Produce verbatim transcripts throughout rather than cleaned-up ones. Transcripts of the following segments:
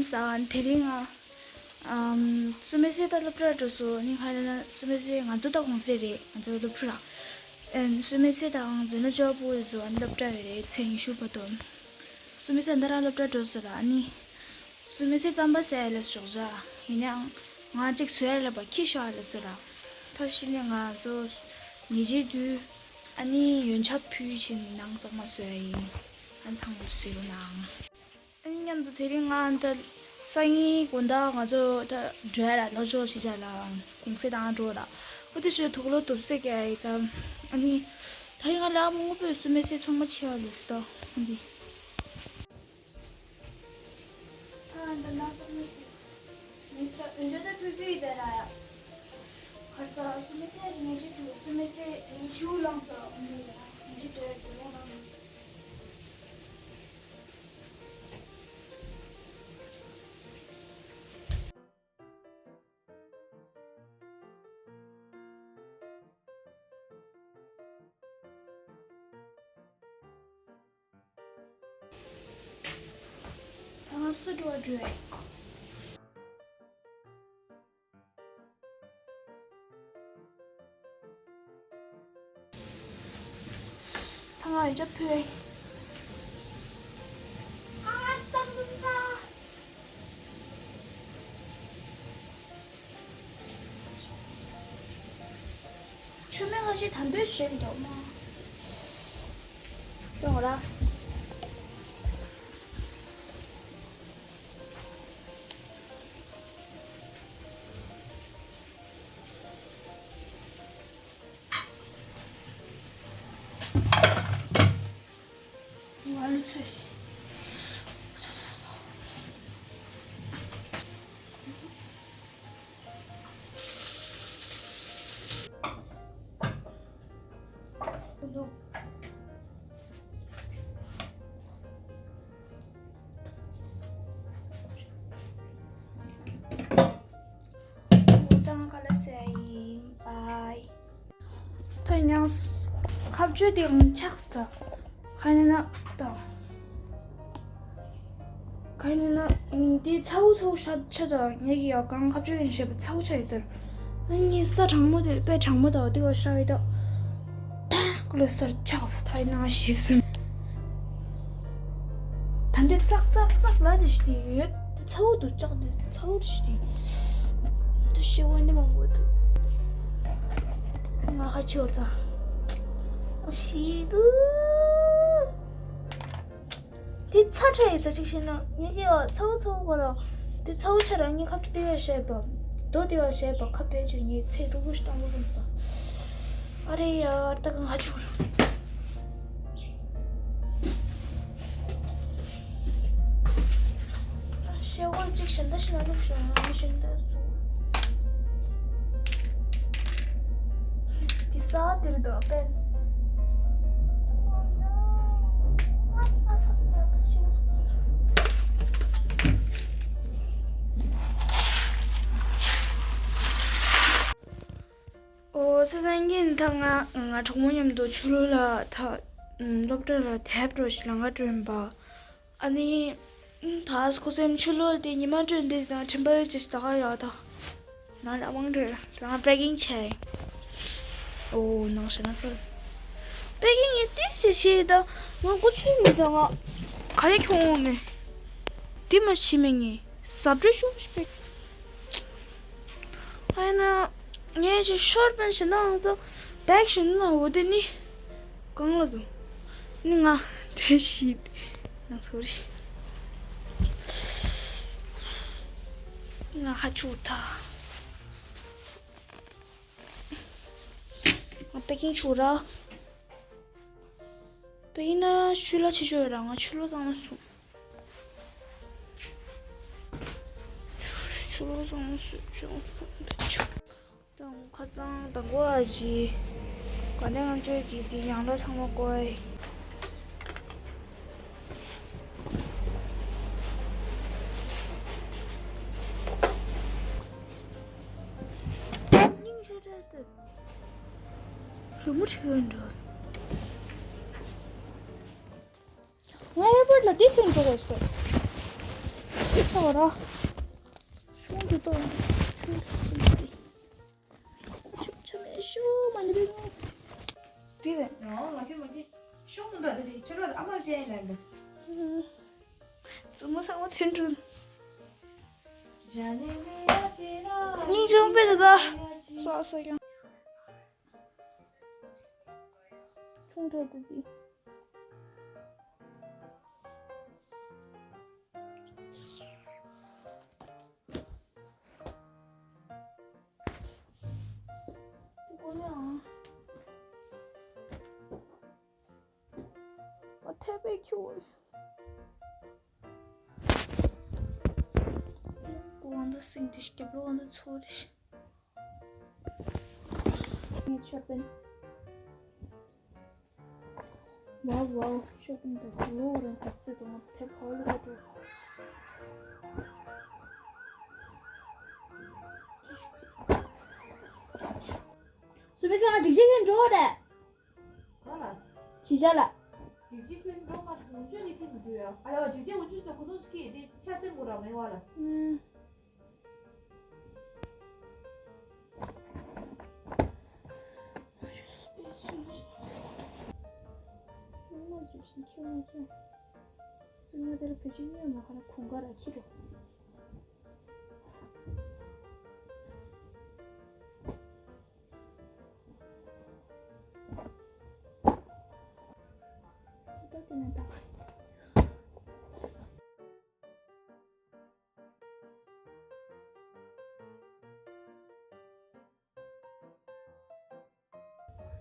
ས་དེ་རིང་ང་ཨམ་སུ་མེ་སེ་ད་སློབ་གྲྭར་འགྲོ་སོང་། ཨ་ནི་ཁ་ན་སུ་མེ་སེ་ང་ཚོ་ད་གུང་སེང་རེད། ང་ཚོ་སློབ་ཕྲུག་ར། ཨན་སུ་མེ་སེ་དང་ཛེ་ནོ་ཅོ་པུ་ཟོ་ཨན་སློབ་གྲྭ་རེད། ཚེ་ཉི་ཤུ་བར་དུ་སུ་མེ་སེ་འདི་ར་སློབ་གྲྭར་འགྲོ་སོང་ར། ཨ་ནི་སུ་མེ་སེ་རྩམ་པ་ཟ་ཡ་ལ་ཞོགས་ཇ། ཡིན་ནའང་ང་གཅིག་བཟོ་ཡ་ལ་བ་ཁྱི་ཤོག་ལ་སོ་ར། ད་ཕྱི་ནས་ང་ཚོ་ཉལ་ཆས་དུས་ཨ་ནི་ཡོན་ཆབ་ཕུལ་བཞིན་ནང་གཙང་མ་བཟོ་ཡ་ཡིན། ཨ་ཚང་མ་བཟོས་ཡོང་ནའང་། ཨ་ནི་མཉམ་དུ་དེ་རིང་ང་ད་སང་ཉིན་དགོང་དག་ང་ཚོ་ད་འགྲོ་ཡ་ར་ལོ་ཅོག་ཞིག་བྱ་ལ་གུང་སེང་དང་འགྲོ་ར། ཨོ་དེ་ཞོ་དུག་ལོ་དུབ་སེ་ག་ཡ་ཡི་ད། ཨ་ནི་ད་རིང་ང་ལ་མང་པོ་སུ་མེ་སེ་ཚང་མ་ཆེ་བ་ལོས་ད། ཨ་འདི། ཨ་འདི་ན་ཚང་མ་ཞིག་མི་ས་འོན་ཇོ་ད་ཕུ་ཕུ་ཡི་ད་ར་ཡ། ཁར་ས་སུ་མེ་སེ་ཞིག་ངེ་ཅི་དུ་སུ་མེ་སེ་ངེ་ཆུ་ལངས་ས་ཨོ་འདི་ད་ངེ་ཅི་དུ་ཡ་དུ་ལོ་ལངས། ད་ང་སུ་འགྲོ་བ་འགྲོ། ད་ང་ཡོན་ཆབ་ཕུལ། ཨ་ཙམ་ཙམ་ཙམ། ཆུ་མིག་ཁ་ཤས་དམ་པོས་བཞེས་འདུག་མ། གཏོང་ར། ང་ལ་ཚོས། ད་ང་ཁ་ལག་ཟས་ཡིན། བཱའི། ད་ཡིན་ཡང་ཁ་གཅོད་དེ་ཡང་ཆགས་སོང་ད། ག་ཡིན་ན་ད། ག་ཡིན་ན་ཉིན་དེ་ཚ་བོ་ཚ་བོ་ཤ་ཆ་ད་ངེད་ཀྱི་ཡ་གང་ཁ་གཅོད་ཡིན་བྱས་པ་ཚ་བོ་ཆ་ཡོད་ཟེར། ཨ་ནི་ས་གྲང་མོ་དེ་དཔེ་གྲང་མོ་ད་འོ་དེ་ག་ཤ་ཡོད་ད། ཐག་ལོ་སར་ཆགས་སོང་ད། ཡིན་ན་ཤི་སོང་། ད་འདི་ཙག་ཙག་ཙག་ལ་དེ་ཞིག་དེ་ཡོད། ཚ་བོ་དུ་ལྕགས་དེ་ཚ་བོ་དེ་ཞིག་དེ། ད་ཤི་བོ་ནི་མང་པོ་འདུག་ང་ཧ་ཆི་བོ་ད། ཤི་དུ། དེ་ཚ་ཁྲ་ཡི་ས་ཅིག་ཤི་ན་ངེད་ཀྱི་ཚ་བོ་ཚ་བོ་གོ་ར། དེ་ཚ་བོ་ཆ་ར་ངའི་ཁབ་ཏུ་དེ་ཡ་བཤད་པ། རྡོ་དེ་ཡ་བཤད་པ་ཁབ་པའི་ཆུ་ངའི་ཚེ་དྲུག་པོ་ཞིག་བཏང་བོ་རུང་ས། ཨ་རེ་ཡ་ད་གང་ཧ་ཆུ་རུང་། ཤེལ་སྒོ་གཅིག་གཞན་དག་ཞིག་ལ་བླུགས་ཤོག་ང་གཞན་དག་སུ། འདི་ས་འདིར་འདུག་པས། ཨོ་ས་ཐང་གིན་ཐང་ང་ང་གྲོགས་མོ་མཉམ་དུ་ཆུ་ལོག་ལ་ཐ་སློབ་གྲྭ་ལ་དེབ་འགྲོ་ཞིག་ལང་ག་སྤྲོད་པ། ཨ་ནི་ད་ཁོ་ཚོའི་ཆུ་ལོག་དེ་ཉི་མ་སྤྲོད་འདི་དང་དྲན་པ་ཡོད་ཅེས་ད་ག་ཡོད་ད། ནང་ལ་དབང་སྤྲོད་ད་ང་པེ་ཀིང་བྱས། ཨོ་ནང་ཞེ་ན་ཁོ་པེ་ཀིང་ཡིན་ཏེ་ཞེ་ཞེ་ད་ང་ཁོ་ཚོའི་མི་ཚང་ང་ག་རེ་ཁྱོང་འོང་ནས་དེ་མ་ཤི་མེ་ངས་ཟབ་སྤྲོད་ཤུགས་ཤིག་པེ། ཨ་ཡ་ན། ངས་ཅིག་ཤོར་པན་ཞིག་ནང་ཚོ་བེག་ཞིག་ནང་འོ་དེ་ནི་གང་ལ་འདུག་ནི་ང་དེ་ཞིག་ནང་ཚོ་རེ་ང་ཧ་ཆུ་ཐ་ང་པེ་ཀིང་ཆུ་ར་པེ་ཀིང་ན་ཆུ་ལ་ཆེ་ཆོ་ཡོད་ར་ང་ཆུ་ལོ་བཏང་ན་སོང་། ཆུ་ལོག་སོང་སུ་ཆུ་ལོག་སོང་། དང་ཁ་སང་དང་གོ་ཨ་ཞི། ག་ནས་ང་ཚོས་ཀྱི་དེ་ཡང་ལ་ཚང་མ་བཀོལ། སྙིང་རྗེ་རེད་དེ། རི་མོ་བྲིས་ཡོད་འགྲོ། ང་ཨེར་པོར་ལ་འདི་ཐོན་འགྲོ་དགོས་སོ། ཨོ་ར། ཆུང་དུ་ཏོ། ཆུང་དུ་ཏོ། ཆུང་ཆུང་མེད་ཤོ་མ་ནི་རེད། དེ་རེད། ཡང་ང་ཁྱོད་མ་ཁྱེད་ཤོག་ཏུ་འདྲ་དེ་དེ་ཁྱོད་ར་ཨ་མར་ཅན་ལ་འདུག་བཙུན་མོ་ཚང་མ་ཐོན་འགྲོ། སྙིང་རྗེ་པོ་དེ་ད། ས་ས་ཀྱང་། ཆུང་དྲགས་འདུག་དེ། དེ་ཀོ་ནི་ཨང་། ཨ་ཐེ་པེ་ཁྱོད། ཀོ་ཝང་དུ་སིང་དེ་སྐྱབས་ལོ་ཝང་དུ་ཚོ་རེ་ཤི། ངས་ཆོད་པིན། ཝའོ་ཝའོ། ཤོ་པིན་དང་ལོ་རང་ག་ཚོད་དང་ཐེབས་ཧོ་ལོ་ཀ་ཏུ། སུ་མི་སང་སྒྲིག་ཆས་ཡིན་འགྲོ་རེད། ཨ་ལ། ཅི་བྱ་ལ། སྒྲིག་ཆས་ཁྱོན་འགྲོ་མ་འོང་ཆོས་ཅིག་ཁྱོན་མི་འདུག་ཡ། ཨ་ལ་སྒྲིག་ཆས་འོང་ཆོས་ཞིག་དང་ཁོ་ཚོ་ཅིག་གིས་དེ་ཆ་ཚན་དགོས་ར་མེད་བ་ལ། ཨུམ། སུ་མ་ཟེར་ཞིང་ཁྱེད་མ་ཁྱེད། སུ་མ་དེར་བེད་སྤྱོད་ཉོས་མ་ཁ་ན་གོང་ཁ་ར་ཁྱི་རོ། ད་དེ་ན་ད།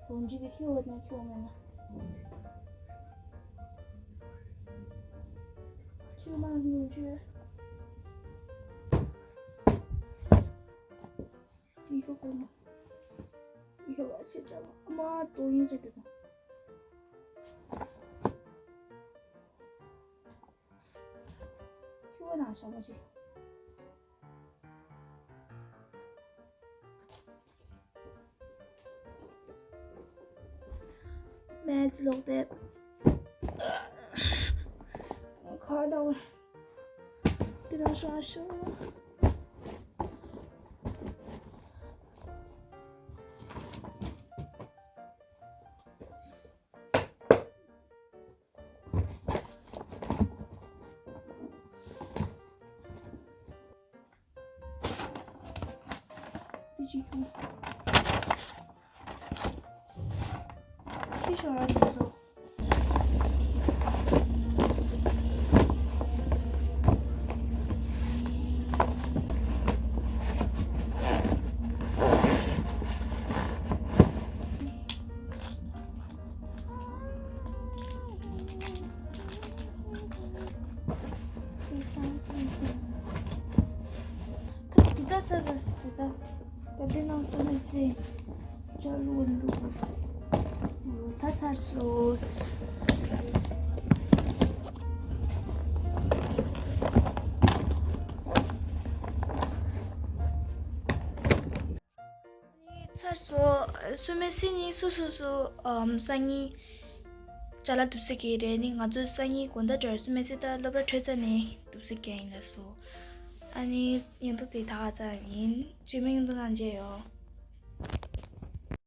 ལོང་ཇི་དེ་ཁྱེར་བ་ན་ཁྱེར་བ་མེད་ན། ཁྱེར་མ་ལོང་ཇི། ཡི་ཤོ་ཀོ་མ། ཡི་ཤོ་བ་ཆེ་ད་མ་དོ་ཡིན་རེད་དེ། ཁྱེར་བ་ན་ཞག་པོ་ཆེ། མེད་ལོག་སྟེ། ཁ་དང་། དེ་རང་ཤོང་ཤོག་དེ་ཅི་ཁྱོང་། ཁྱི་ཤོར་ར་འདུག་སོ། ད་འདི་ད་ས་ས་འདི་ད། ད་འདི་ནང་སོང་མི་སྲིད། ཅ་ལུ་ལུ། ད་ཚར་སོང་། ཚར་སོང་། སུ་མེ་སི་ནི་སུ་སུ་སུ་ཨམ་སང་ཉིན་ཅ་ལག་འདུག་སེ་གི་རེད། ནི་ང་ཚོ་སང་ཉིན་དགོང་དག་འགྲོ་སུ་མེ་སི་ད་སློབ་གྲྭ་འཕྲོད་ཚར་ནས་འདུག་སེ་གི་ཡིན་ལ་སོ། ཨ་ནི་ཡིན་དུ་དེ་ད་ག་ཚར་ཡིན། ཅི་མི་ཡིན་དུ་ན་མཇལ་ཡོང་།